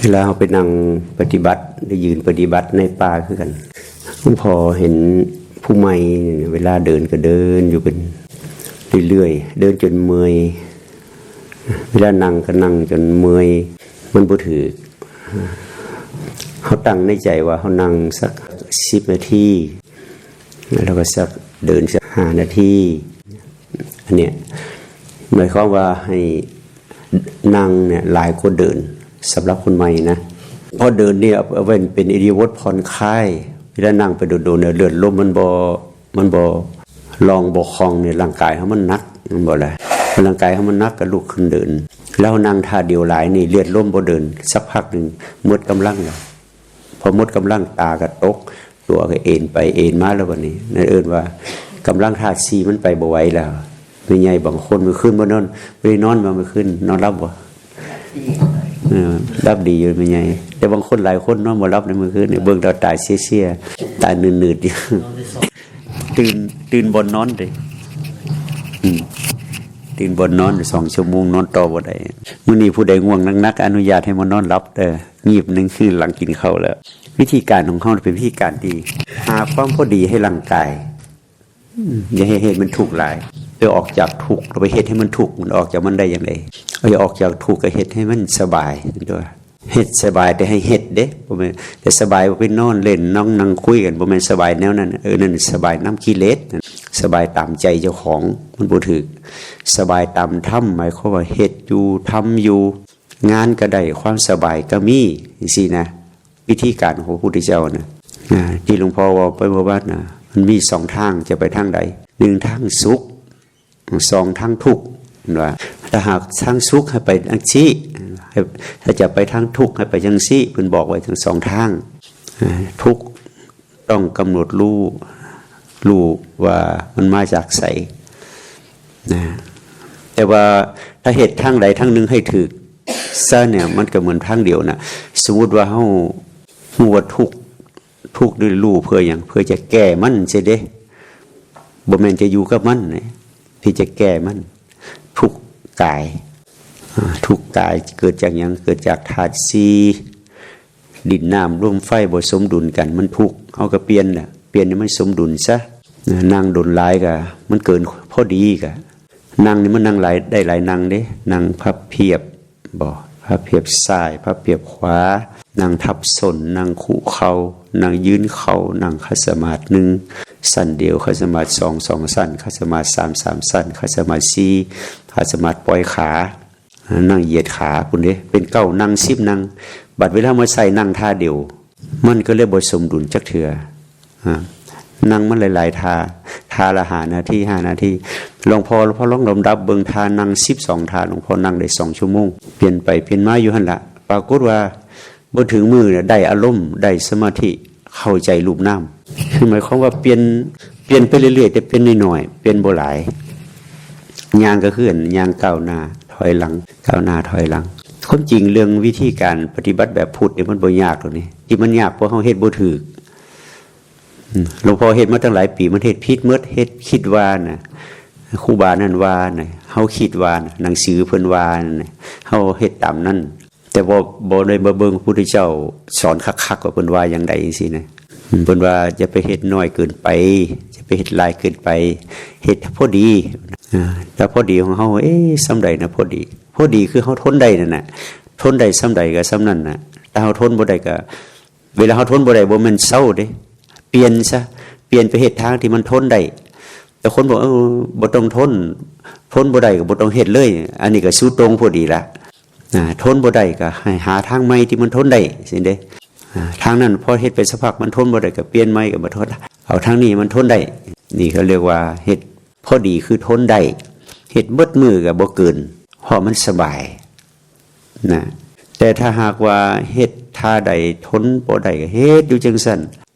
ເວລາເຮົາໄປນັ່ງປະຕິບັດ ໄດ້ຢືນປະຕິບັດໃນປ່າຄືກັນ. ຫຼວງພໍ່ເຫັນຜູ້ໃໝ່ເວລາເດີນກໍເດີນຢູ່ເປັນເລື້ອຍໆ ເດີນຈົນເມື່ອຍ, ເວລານັ່ງກໍນັ່ງຈົນເມື່ອຍ, ມັນບໍ່ຖືກ. ເຮົາຕັ້ງໃນໃຈວ່າເຮົານັ່ງສັກສິບນາທີ ແລ້ວກໍສັກເດີນສັກຫ້ານາທີ. ອັນເນີ້ຍໝາຍຄວາມວ່າໃຫ້ນັ່ງເນີ້ຍຫຼາຍກວ່າເດີນ ສຳລັບຄົນໃໝ່ນະ. ເພາະເດີນນີ້ເອົາໄວ້ເປັນອິລິຍາບົດຜ່ອນຄາຍ. ເວລານັ່ງໄປດົນໆ ເລືອດລົມມັນບໍ່ ມັນບໍ່ລ່ອງບໍ່ຄ່ອງໃນຮ່າງກາຍເຮົາ ມັນໜັກ ແມ່ນບໍ່ລະ? ເພາະຮ່າງກາຍເຮົາມັນໜັກ ກໍລຸກຂຶ້ນເດີນ. ແລ້ວນັ່ງທ່າດຽວຫຼາຍນີ້ ເລືອດລົມບໍ່ເດີນ ສັກພັກໜຶ່ງໝົດກຳລັງແລ້ວ. ພໍໝົດກຳລັງ ຕາກໍຕົກ ຕົວກໍເອນໄປເອນມາແລ້ວ. ບັດນີ້ນັ້ນເອີ້ນວ່າກຳລັງທາດສີ່ມັນໄປບໍ່ໄຫວແລ້ວ. ແມ່ໃຫຍ່ບາງຄົນມື້ຄືນບໍ່ນອນ ບໍ່ໄດ້ນອນບໍ່ມື້ຄືນ ນອນຫຼັບບໍ່? ເອີ ຫຼັບດີຢູ່ແມ່ໃຫຍ່, ແຕ່ບາງຄົນຫຼາຍຄົນນອນບໍ່ຫຼັບໃນມື້ຄືນນີ້ ເບິ່ງແລ້ວຕາເສຍໆ ຕາໜືດໆຢູ່. ຕື່ນ ຕື່ນບ່ອນນອນເດ້ ອືມ ຕື່ນບ່ອນນອນສອງຊົ່ວໂມງ ນອນຕໍ່ບໍ່ໄດ້. ມື້ນີ້ຜູ້ໃດງ່ວງໜັກໆ ອະນຸຍາດໃຫ້ມານອນຫຼັບເດີ ງີບໜຶ່ງຄືຫຼັງກິນເຂົ້າແລ້ວ. ວິທີການຂອງເຮົາເປັນວິທີການທີ່ຫາຄວາມພໍດີໃຫ້ຮ່າງກາຍ. ອືມ ຢ່າໃຫ້ເຮັດມັນທຸກຫຼາຍ. ໄປອອກຈາກທຸກ ແລ້ວໄປເຮັດໃຫ້ມັນທຸກ ມັນອອກຈາກມັນໄດ້ຈັ່ງໃດ? ເອົາ ຢ່າອອກຈາກທຸກ ກໍເຮັດໃຫ້ມັນສະບາຍຕົວະ. ເຮັດສະບາຍແຕ່ໃຫ້ເຮັດເດ້ ບໍ່ແມ່ນ ແຕ່ສະບາຍວ່າໄປນອນຫຼິ້ນ ນັ່ງ ນັ່ງຄຸຍກັນ ບໍ່ແມ່ນສະບາຍແນວນັ້ນ. ເອີ ນັ້ນສະບາຍນຳກິເລດ ສະບາຍຕາມໃຈເຈົ້າຂອງ ມັນບໍ່ຖືກ. ສະບາຍຕາມທຳ ໝາຍຄວາມວ່າເຮັດຢູ່ ທຳຢູ່ ງານກໍໄດ້ ຄວາມສະບາຍກໍມີ ຈັ່ງຊີ້ນະ. ວິທີການຂອງພະພຸດທະເຈົ້ານະ ອາ ທີ່ຫຼວງພໍ່ເວົ້າໄປເມື່ອວານນະ ມັນມີສອງທາງ ຈະໄປທາງໃດ? ໜຶ່ງ ທາງສຸກ, ສອງ ທາງທຸກ. ເພິ່ນວ່າ ຖ້າຫາກທາງສຸກໃຫ້ໄປທາງຊີ້, ໃຫ້ ຖ້າຈະໄປທາງທຸກໃຫ້ໄປທາງຊີ້. ເພິ່ນບອກໄວ້ທັງສອງທາງ. ອາ ທຸກ ຕ້ອງກຳນົດຮູ້ ຮູ້ວ່າມັນມາຈາກໃສນະ. ແຕ່ວ່າຖ້າເຮັດທາງໃດທາງໜຶ່ງໃຫ້ຖືກຊະເນີ້ຍ ມັນກໍເໝືອນທາງດຽວນະ. ສົມມຸດວ່າເຮົາຮູ້ວ່າທຸກ ທຸກນີ້ຮູ້ເພື່ອຫຍັງ? ເພື່ອຈະແກ້ມັນຊີ້ເດ້ ບໍ່ແມ່ນຈະຢູ່ກັບມັນນະ ທີ່ຈະແກ້ມັນ. ທຸກກາຍ ອາ ທຸກກາຍເກີດຈາກຫຍັງ? ເກີດຈາກທາດສີ່ ດິນ ນ້ຳ ລົມ ໄຟ ບໍ່ສົມດຸນກັນ ມັນທຸກ. ເຮົາກໍປ່ຽນນະ ປ່ຽນໃຫ້ມັນສົມດຸນຊະ. ນະ ນັ່ງດົນຫຼາຍກໍມັນເກີນພໍດີ ກໍນັ່ງນີ້ມັນນັ່ງຫຼາຍ ໄດ້ຫຼາຍນັ່ງເດ້. ນັ່ງພັບພຽບບໍ ພັບພຽບຊ້າຍ ພັບພຽບຂວາ, ນັ່ງທັບສົ້ນ, ນັ່ງຄຸເຂົ່າ, ນັ່ງຢືນເຂົ່າ, ນັ່ງຂັດສະມາດໜຶ່ງ ຊັ້ນດຽວ, ຂັດສະມາດສອງ ສອງຊັ້ນ, ຂັດສະມາດສາມ ສາມຊັ້ນ, ຂັດສະມາດສີ່ ຂັດສະມາດປ່ອຍຂາ. ນັ່ງຢຽດຂາພຸ້ນເດ້ ເປັນເກົ້ານັ່ງ ສິບນັ່ງ. ບັດເວລາມາໃສ່ນັ່ງທ່າດຽວ ມັນກໍເລີຍບໍ່ສົມດຸນຈັກເທື່ອ. ອາ ນັ່ງມັນຫຼາຍໆທ່າ ທ່າລະຫ້ານາທີ ຫ້ານາທີ. ຫຼວງພໍ່ ພໍ່ລອງລຳດັບເບິ່ງທ່ານັ່ງສິບສອງທ່າ ຫຼວງພໍ່ນັ່ງໄດ້ສອງຊົ່ວໂມງ ປ່ຽນໄປປ່ຽນມາຢູ່ຫັ້ນລະ. ປາກົດວ່າບໍ່ເຖິງມື້ນະ ໄດ້ອາລົມ ໄດ້ສະມາທິ ເຂົ້າໃຈຮູບນາມ. ຄືໝາຍຄວາມວ່າປ່ຽນ ປ່ຽນໄປເລື້ອຍໆ ແຕ່ປ່ຽນນ້ອຍໆ ປ່ຽນບໍ່ຫຼາຍ. ຍ່າງກໍຄືຫຍັງ? ຍ່າງກ້າວໜ້າຖອຍຫຼັງ ກ້າວໜ້າຖອຍຫຼັງ. ຄວາມຈິງເລື່ອງວິທີການປະຕິບັດແບບພຸດນີ້ ມັນບໍ່ຍາກດອກນີ້. ທີ່ມັນຍາກ ເພາະເຮົາເຮັດບໍ່ຖືກ. ອືມ ຫຼວງພໍ່ເຮັດມາຕັ້ງຫຼາຍປີ ມັນເຮັດຜິດໝົດ ເຮັດຄິດວ່ານະ ຄູບານັ້ນວ່ານະ ເຮົາຄິດວ່ານະ ໜັງສືເພິ່ນວ່ານະ ເຮົາເຮັດຕາມນັ້ນ. ແຕ່ບໍ່ ບໍ່ໄດ້ມາເບິ່ງພະພຸດທະເຈົ້າສອນຄັກໆ ວ່າເພິ່ນວ່າຢ່າງໃດຈັ່ງຊີ້ນະ. ເພິ່ນວ່າຢ່າໄປເຮັດນ້ອຍເກີນໄປ ຢ່າໄປເຮັດຫຼາຍເກີນໄປ ເຮັດພໍດີ. ອາ ແຕ່ພໍດີຂອງເຮົາ ເອ ສ່ຳໃດນະພໍດີ? ພໍດີຄືເຮົາທົນໄດ້ນັ້ນນະ ທົນໄດ້ສ່ຳໃດກໍສ່ຳນັ້ນນະ. ຖ້າເຮົາທົນບໍ່ໄດ້ກໍ ເວລາເຮົາທົນບໍ່ໄດ້ ບໍ່ແມ່ນເຊົາເດ້ ປ່ຽນຊະ ປ່ຽນໄປເຮັດທາງທີ່ມັນທົນໄດ້. ແຕ່ຄົນບອກ ເອີ ບໍ່ຕ້ອງທົນ ທົນບໍ່ໄດ້ກໍບໍ່ຕ້ອງເຮັດເລີຍ. ອັນນີ້ກໍສຸດໂຕ່ງພໍດີລະ. ອາ ທົນບໍ່ໄດ້ກໍໃຫ້ຫາທາງໃໝ່ທີ່ມັນທົນໄດ້ຊີ້ເດ້. ອາ ທາງນັ້ນພໍເຮັດໄປສັກພັກມັນທົນບໍ່ໄດ້ກໍປ່ຽນໃໝ່ ກໍມາທົນ ເອົາທາງນີ້ມັນທົນໄດ້. ນີ້ເຂົາເອີ້ນວ່າເຮັດພໍດີຄືທົນໄດ້. ເຮັດເບິດມື້ກໍບໍ່ເກີນ ເພາະມັນສະບາຍນະ. ແຕ່ຖ້າຫາກວ່າເຮັດທ່າໃດທົນບໍ່ໄດ້ກໍເຮັດຢູ່ຈັ່ງຊັ້ນ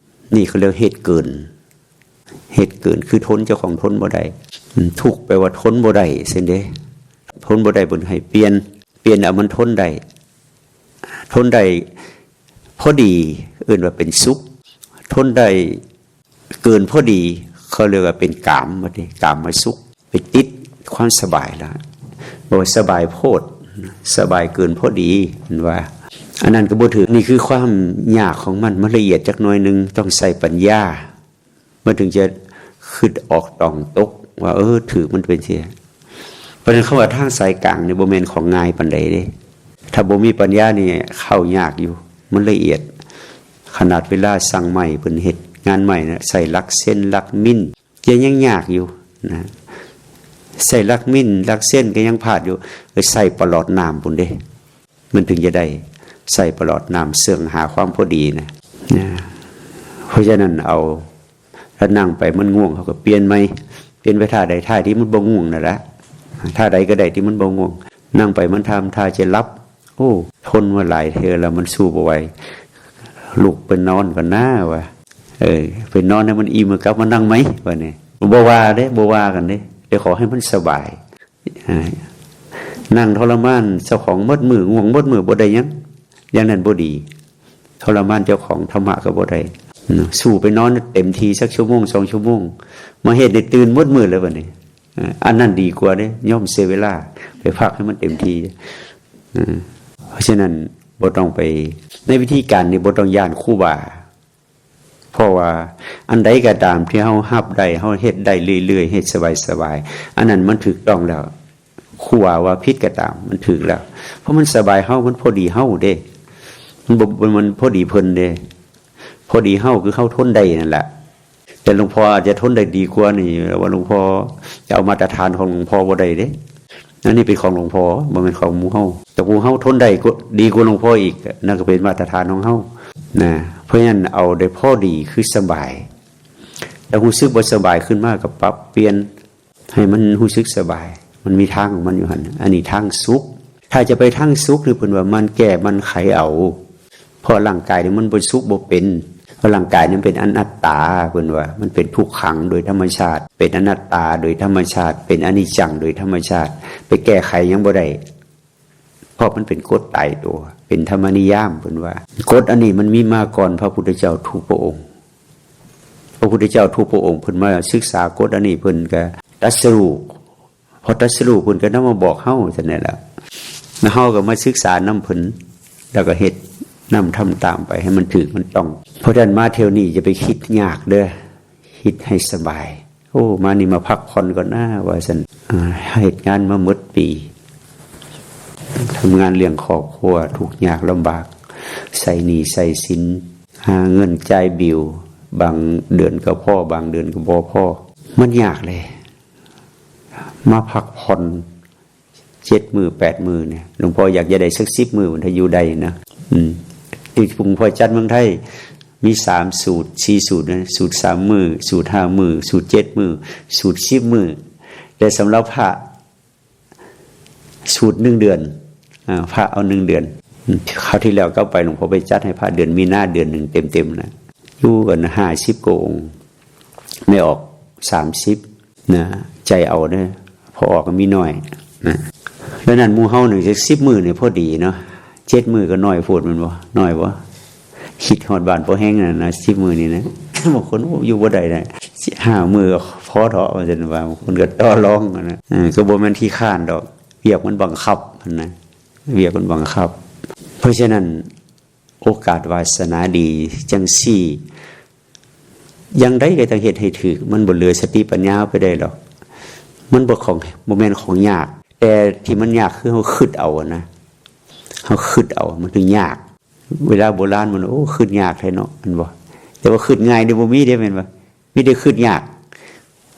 ນີ້ເຂົາເອີ້ນເຮັດເກີນ. ເຮັດເກີນຄືທົນ ເຈົ້າຂອງທົນບໍ່ໄດ້. ອືມ ທຸກແປວ່າທົນບໍ່ໄດ້ຊັ້ນເດ້. ທົນບໍ່ໄດ້ເພິ່ນໃຫ້ປ່ຽນ ປ່ຽນເອົາມັນທົນໄດ້. ທົນໄດ້ພໍດີເອີ້ນວ່າເປັນສຸກ. ທົນໄດ້ເກີນພໍດີ ເຂົາເອີ້ນວ່າເປັນກາມ ບັດນີ້ກາມມະສຸກ. ໄປຕິດຄວາມສະບາຍລະ ບອກວ່າສະບາຍໂພດ ສະບາຍເກີນພໍດີ ເພິ່ນວ່າ. ອັນນັ້ນກໍບໍ່ຖືກ. ນີ້ຄືຄວາມຍາກຂອງມັນ, ມັນລະອຽດຈັກໜ້ອຍໜຶ່ງ, ຕ້ອງໃຊ້ປັນຍາ ມັນເຖິງຈະຄິດອອກຕອງຕົກວ່າ ເອີ ຖືກ ມັນເປັນຊີ້. ເພາະສະນັ້ນ ຄຳວ່າທາງສາຍກາງນີ້ບໍ່ແມ່ນຂອງງ່າຍປານໃດເດ້. ຖ້າບໍ່ມີປັນຍານີ້ເຂົ້າຍາກຢູ່, ມັນລະອຽດ. ຂະໜາດເວລາຊ່າງໄມ້ເພິ່ນເຮັດງານໄມ້ນະ, ໃຊ້ຫຼັກເຊັນ ຫຼັກມິນ ຍັງ ຍັງຍາກຢູ່ນະ, ໃຊ້ຫຼັກມິນ ຫຼັກເຊັນກໍຍັງພາດຢູ່, ໄປໃຊ້ປະຫຼອດນ້ຳພຸ້ນເດ້ ມັນເຖິງຈະໄດ້ໃຊ້ປະຫຼອດນ້ຳເຊື່ອງຫາຄວາມພໍດີນະ ນະ. ເພາະສະນັ້ນເອົາ ຖ້ານັ່ງໄປມັນງ່ວງ ເຮົາກໍປ່ຽນໃໝ່, ປ່ຽນໄປທ່າໃດ ທ່າທີ່ມັນບໍ່ງ່ວງນັ້ນລະ, ທ່າໃດກໍໄດ້ທີ່ມັນບໍ່ງ່ວງ. ນັ່ງໄປມັນທຳທ່າຈະຫຼັບ, ໂອ້ ທົນມາຫຼາຍເທື່ອແລ້ວ ມັນສູ້ບໍ່ໄຫວ, ລຸກໄປນອນກ່ອນນາວ່າ. ເອີ ໄປນອນໃຫ້ມັນອີ່ມ ກັບມານັ່ງໃໝ່ ວ່ານີ້. ບໍ່ວ່າເດ້ ບໍ່ວ່າກັນເດ້, ແຕ່ຂໍໃຫ້ມັນສະບາຍ. ອາ ນັ່ງທໍລະມານເຈົ້າຂອງໝົດມື້, ງ່ວງໝົດມື້ ບໍ່ໄດ້ຫຍັງ, ຢ່າງນັ້ນບໍ່ດີ. ທໍລະມານເຈົ້າຂອງທຳມະກໍບໍ່ໄດ້ນະ. ສູ້ໄປນອນເຕັມທີ່ສັກຊົ່ວໂມງ ສອງຊົ່ວໂມງ, ມາເຮັດໃຫ້ຕື່ນໝົດມື້ເລີຍບັດນີ້. ອາ ອັນນັ້ນດີກວ່າເດ້, ຍອມເສຍເວລາ ໄປພັກໃຫ້ມັນເຕັມທີ່. ເອີ ເພາະສະນັ້ນ ບໍ່ຕ້ອງໄປ, ໃນວິທີການນີ້ບໍ່ຕ້ອງຢ້ານຄູບາ. ເພາະວ່າອັນໃດກໍຕາມທີ່ເຮົາຮັບໄດ້, ເຮົາເຮັດໄດ້ເລື້ອຍໆ, ເຮັດສະບາຍໆ, ອັນນັ້ນມັນຖືກຕ້ອງແລ້ວ. ຄູບາວ່າຜິດກໍຕາມ, ມັນຖືກແລ້ວ. ເພາະມັນສະບາຍເຮົາ, ມັນພໍດີເຮົາເດ້, ມັນບໍ່ ມັນພໍດີເພິ່ນເດ້. ພໍດີເຮົາຄືເຮົາທົນໄດ້ນັ້ນແຫຼະ. ແຕ່ຫຼວງພໍ່ອາດຈະທົນໄດ້ດີກວ່ານີ້, ວ່າຫຼວງພໍ່ຈະເອົາມາດຕະຖານຂອງຫຼວງພໍ່ບໍ່ໄດ້ເດ້. ອັນນີ້ເປັນຂອງຫຼວງພໍ່, ບໍ່ແມ່ນຂອງໝູ່ເຮົາ. ແຕ່ໝູ່ເຮົາທົນໄດ້ກວ່າ, ດີກວ່າຫຼວງພໍ່ອີກ, ນັ້ນກໍເປັນມາດຕະຖານຂອງເຮົານະ. ເພາະສະນັ້ນ ເອົາໄດ້ພໍດີຄືສະບາຍ. ແລ້ວຮູ້ສຶກບໍ່ສະບາຍຂຶ້ນມາ ກໍປັບປ່ຽນໃຫ້ມັນຮູ້ສຶກສະບາຍ. ມັນມີທາງຂອງມັນຢູ່ຫັ້ນ. ອັນນີ້ທາງສຸກ. ຖ້າຈະໄປທາງສຸກນີ້ ເພິ່ນວ່າໝັ່ນແກ້ໝັ່ນໄຂເອົາ. ເພາະຮ່າງກາຍນີ້ມັນບໍ່ສຸກບໍ່ເປັນ, ເພາະຮ່າງກາຍນີ້ມັນເປັນອະນັດຕາ, ເພິ່ນວ່າມັນເປັນທຸກຂັງໂດຍທຳມະຊາດ, ເປັນອະນັດຕາໂດຍທຳມະຊາດ, ເປັນອະນິດຈັງໂດຍທຳມະຊາດ, ໄປແກ້ໄຂຫຍັງບໍ່ໄດ້, ເພາະມັນເປັນກົດຕາຍຕົວ, ເປັນທຳມະນິຍາມ. ເພິ່ນວ່າກົດອັນນີ້ມັນມີມາກ່ອນພະພຸດທະເຈົ້າທຸກພະອົງ. ພະພຸດທະເຈົ້າທຸກພະອົງເພິ່ນມາສຶກສາກົດອັນນີ້, ເພິ່ນກໍຕັດສະຮູ້ ພໍຕັດສະຮູ້ເພິ່ນກໍນຳມາບອກເຮົາຊັ້ນແຫຼະ, ແລ້ວເຮົາກໍມາສຶກສານຳເພິ່ນ ແລ້ວກໍເຮັດນຳ ທຳຕາມໄປໃຫ້ມັນຖືກມັນຕ້ອງ. ເພາະສະນັ້ນມາທ່ຽວນີ້ຢ່າໄປຄິດຍາກເດີ້, ຄິດໃຫ້ສະບາຍ. ໂອ້ ມານີ້ມາພັກຜ່ອນກ່ອນນາວ່າຊັ້ນ, ອາ ເຮັດງານມາໝົດປີ, ທຳງານລ້ຽງຄອບຄົວ ທຸກຍາກລຳບາກ, ໃຊ້ໜີ້ໃຊ້ສິນ, ຫາເງິນຈ່າຍບິວ, ບາງເດືອນກໍພໍ ບາງເດືອນກໍບໍ່ພໍ, ມັນຍາກເລີຍ. ມາພັກຜ່ອນເຈັດມື້ແປດມື້ນີ້ ຫຼວງພໍ່ຢາກຈະໄດ້ສັກສິບມື້ ຖ້າຢູ່ໄດ້ນະ. ອືມ ທີ່ຫຼວງພໍ່ຈັດເມືອງໄທມີສາມສູດ ສີ່ສູດນະ, ສູດສາມມື້ ສູດຫ້າມື້ ສູດເຈັດມື້ ສູດສິບມື້. ແຕ່ສຳລັບພະ ສູດໜຶ່ງເດືອນ, ອາ ພະເອົາໜຶ່ງເດືອນ. ອືມ ຄາວທີ່ແລ້ວກັບໄປ ຫຼວງພໍ່ໄປຈັດໃຫ້ພະເດືອນມີນາເດືອນໜຶ່ງເຕັມໆນະ, ຢູ່ກັນຫ້າສິບກວ່າອົງ, ແມ່ອອກສາມສິບນະ, ໃຈເອົາເດີ້, ພໍອອກກໍມີໜ້ອຍນະ. ແລ້ວນັ້ນໝູ່ເຮົານີ້ຈັກສິບມື້ນີ້ພໍດີເນາະ, ເຈັດມື້ກໍໜ້ອຍໂພດແມ່ນບໍ່? ໜ້ອຍບໍ່? ຄິດຮອດບ້ານພໍແຮງນັ້ນນະ, ສິບມື້ນີ້ນະ. ບາງຄົນ ໂອ້ ຢູ່ບໍ່ໄດ້ນະ, ຫ້າມື້ກໍພໍເທາະ ວ່າຊັ້ນວ່າ, ບາງຄົນກໍຕໍ່ລອງນະ. ເອີ ກໍບໍ່ແມ່ນຂີ້ຄ້ານດອກ, ວຽກມັນບັງຄັບຫັ້ນນະ, ວຽກມັນບັງຄັບ. ເພາະສະນັ້ນ ໂອກາດວາສະໜາດີຈັ່ງຊີ້ ຢ່າງໃດກໍຕ້ອງເຮັດໃຫ້ຖືກ, ມັນບໍ່ເຫຼືອສະຕິປັນຍາເຮົາໄປໄດ້ດອກ. ມັນບໍ່ຂອງ ບໍ່ແມ່ນຂອງຍາກ, ແຕ່ທີ່ມັນຍາກຄືເຮົາຄິດເອົານະ, ເຮົາຄິດເອົາ ມັນເຖິງຍາກ. ເວລາໂບລານມັນ ໂອ້ ຄິດຍາກແທ້ເນາະ ແມ່ນບໍ່? ແຕ່ວ່າຄິດງ່າຍນີ້ບໍ່ມີເດ້ ແມ່ນບໍ່? ມີແຕ່ຄິດຍາກ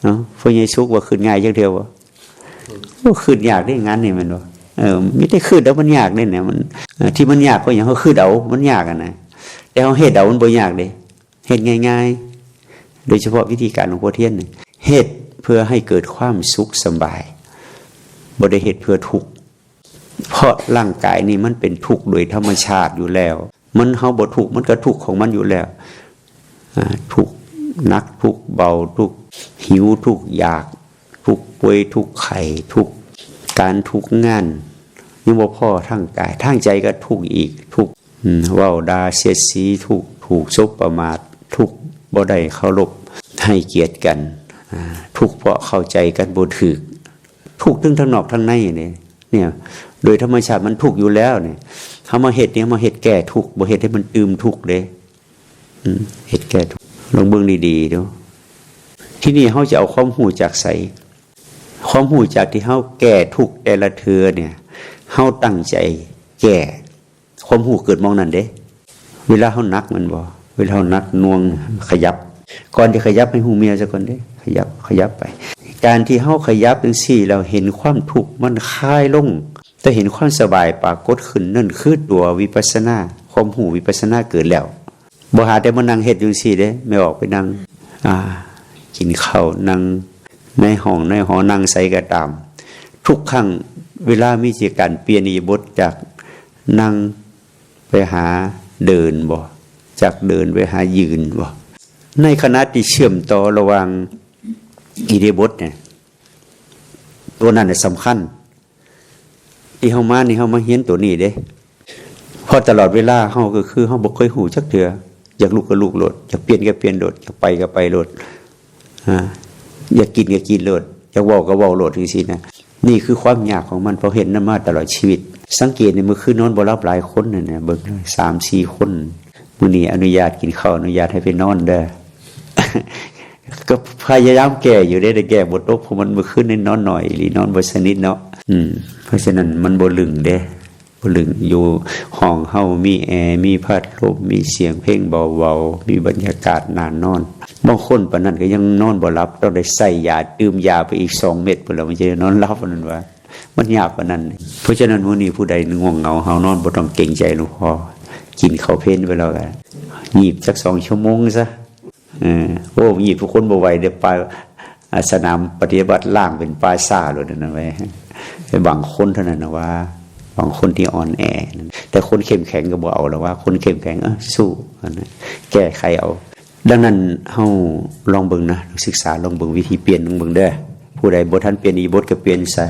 ເນາະ. ພໍ່ໃຫຍ່ສຸກວ່າຄິດງ່າຍຈັກເທື່ອບໍ່? ໂອ້ ຄິດຍາກເດ້ງານນີ້ ແມ່ນບໍ່? ເອີ ມີແຕ່ຄິດເອົາ ມັນຍາກເດ້ນະ. ມັນ ເອີ ທີ່ມັນຍາກເພາະຫຍັງ? ເຮົາຄິດເອົາ ມັນຍາກຫັ້ນນະ, ແຕ່ເຮົາເຮັດເອົາ ມັນບໍ່ຍາກເດ້. ເຮັດງ່າຍໆ, ໂດຍສະເພາະວິທີການຂອງພໍ່ທຽນນີ້ ເຮັດເພື່ອໃຫ້ເກີດຄວາມສຸກສະບາຍ, ບໍ່ໄດ້ເຮັດເພື່ອທຸກ. ເພາະຮ່າງກາຍນີ້ມັນເປັນທຸກໂດຍທຳມະຊາດຢູ່ແລ້ວ. ມັນ ເຮົາບໍ່ທຸກ ມັນກໍທຸກຂອງມັນຢູ່ແລ້ວ. ອາ ທຸກໜັກ ທຸກເບົາ ທຸກຫິວ ທຸກຢາກ ທຸກປ່ວຍ ທຸກໄຂ້ ທຸກການ ທຸກງານ. ຍັງບໍ່ພໍທາງກາຍ, ທາງໃຈກໍທຸກອີກ, ທຸກ ອືມ ເວົ້າດ່າສຽດສີ, ທຸກ ຖືກສົບປະມາດ, ທຸກບໍ່ໄດ້ເຄົາລົບໃຫ້ກຽດກັນ, ອາ ທຸກເພາະເຂົ້າໃຈກັນບໍ່ຖືກ, ທຸກທັງທາງນອກທາງໃນນີ້. ເນຍ ໂດຍທຳມະຊາດມັນທຸກຢູ່ແລ້ວນີ້. ເຮົາມາເຮັດນີ້ ເຮົາມາເຮັດແກ້ທຸກ ບໍ່ເຮັດໃຫ້ມັນຕື່ມທຸກເດ້. ອືມ ເຮັດແກ້ທຸກ ລອງເບິ່ງດີໆດູ. ທີນີ້ເຮົາຈະເອົາຄວາມຮູ້ຈາກໃສ? ຄວາມຮູ້ຈາກທີ່ເຮົາແກ້ທຸກແຕ່ລະເທື່ອນີ້ ເຮົາຕັ້ງໃຈແກ້. ຄວາມຮູ້ເກີດໝ່ອງນັ້ນເດ້. ເວລາເຮົາໜັກແມ່ນບໍ່? ເວລາເຮົາໜັກໜ່ວງ ຂະຫຍັບ. ກ່ອນທີ່ຂະຫຍັບໃຫ້ຮູ້ເມື່ອຍຊະກ່ອນເດ້. ຂະຫຍັບ ຂະຫຍັບໄປ. ການທີ່ເຮົາຂະຫຍັບຈັ່ງຊີ້ແລ້ວເຫັນຄວາມທຸກມັນຄາຍລົງ ແຕ່ເຫັນຄວາມສະບາຍປາກົດຂຶ້ນ ນັ້ນຄືຕົວວິປັດສະນາ, ຄວາມຮູ້ວິປັດສະນາເກີດແລ້ວ. ບໍ່ຫາແຕ່ມານັ່ງເຮັດຢູ່ຊີ້ເດ້, ແມ່ອອກໄປນັ່ງ ອ່າ ກິນເຂົ້າ, ນັ່ງໃນຫ້ອງໃນຫໍ, ນັ່ງໃສກໍຕາມ. ທຸກຄັ້ງເວລາມີການປ່ຽນອິລິຍາບົດ ຈາກນັ່ງໄປຫາເດີນບໍ, ຈາກເດີນໄປຫາຢືນບໍ, ໃນຂະນະທີ່ເຊື່ອມຕໍ່ລະຫວ່າງອິລິຍາບົດນີ້ ຕົວນັ້ນນະສຳຄັນ. ທີ່ເຮົາມານີ້ ເຮົາມາຮຽນຕົວນີ້ເດ້. ເພາະຕະຫຼອດເວລາເຮົາກໍຄືເຮົາບໍ່ເຄີຍຮູ້ຈັກເທື່ອ. ຢາກລຸກກໍລຸກໂລດ, ຢາກປ່ຽນກໍປ່ຽນໂລດ, ຢາກໄປກໍໄປໂລດ, ອາ ຢາກກິນກໍກິນໂລດ, ຢາກເວົ້າກໍເວົ້າໂລດ ຈັ່ງຊີ້ນະ. ນີ້ຄືຄວາມຍາກຂອງມັນ, ເພາະເຮັດນຳມາຕະຫຼອດຊີວິດ. ສັງເກດໃນມື້ຄືນນອນບໍ່ຫຼັບຫຼາຍຄົນນັ້ນນະ, ເບິ່ງສາມສີ່ຄົນ. ມື້ນີ້ອະນຸຍາດກິນເຂົ້າ, ອະນຸຍາດໃຫ້ໄປນອນເດີ. ກໍພະຍາຍາມແກ້ຢູ່ເດ້, ແຕ່ແກ້ບໍ່ຕົກ, ເພາະມັນມື້ຄືນນີ້ນອນໜ້ອຍອີ່ຫຼີ, ນອນບໍ່ສະໜິດເນາະ. ອືມ ເພາະສະນັ້ນມັນບໍ່ລຶ້ງເດ້, ບໍ່ລຶ້ງ. ຢູ່ຫ້ອງເຮົາມີແອ, ມີພັດລົມ, ມີສຽງເພງເບົາໆ, ມີບັນຍາກາດໜ້ານອນ. ບາງຄົນປານນັ້ນກໍຍັງນອນບໍ່ຫຼັບ, ຕ້ອງໄດ້ໃສ່ຢາ, ຕື່ມຢາໄປອີກສອງເມັດພຸ້ນລະ, ມັນຈະໄດ້ນອນຫຼັບ, ນັ້ນວ່າ ມັນຍາກປານນັ້ນ. ເພາະສະນັ້ນ ມື້ນີ້ຜູ້ໃດງ່ວງເຫງົາ ເຮົານອນບໍ່ຕ້ອງເກງໃຈຫຼວງພໍ່, ກິນເຂົ້າເພນໄປແລ້ວກໍຫຍິບຈັກສອງຊົ່ວໂມງຊະ. ເອີ ໂອ້ ຫຍິບທຸກຄົນບໍ່ໄຫວເດ້, ປ່າ ອາ ສະໜາມປະຕິບັດລ້າງເປັນປ່າຊ້າໂລດນັ້ນນະເວີຍ. ບາງຄົນເທົ່ານັ້ນນະວ່າ, ບາງຄົນທີ່ອ່ອນແອນັ້ນ, ແຕ່ຄົນເຂັ້ມແຂງກໍບໍ່ເອົາລະວ່າ, ຄົນເຂັ້ມແຂງ ເອີ ສູ້ ອັນນັ້ນ ແກ້ໄຂເອົາ. ດັ່ງນັ້ນ ເຮົາລອງເບິ່ງນະ, ນັກສຶກສາລອງເບິ່ງວິທີປ່ຽນເບິ່ງເດີ. ຜູ້ໃດບໍ່ທັນປ່ຽນອິລິຍາບົດກໍປ່ຽນຊະ.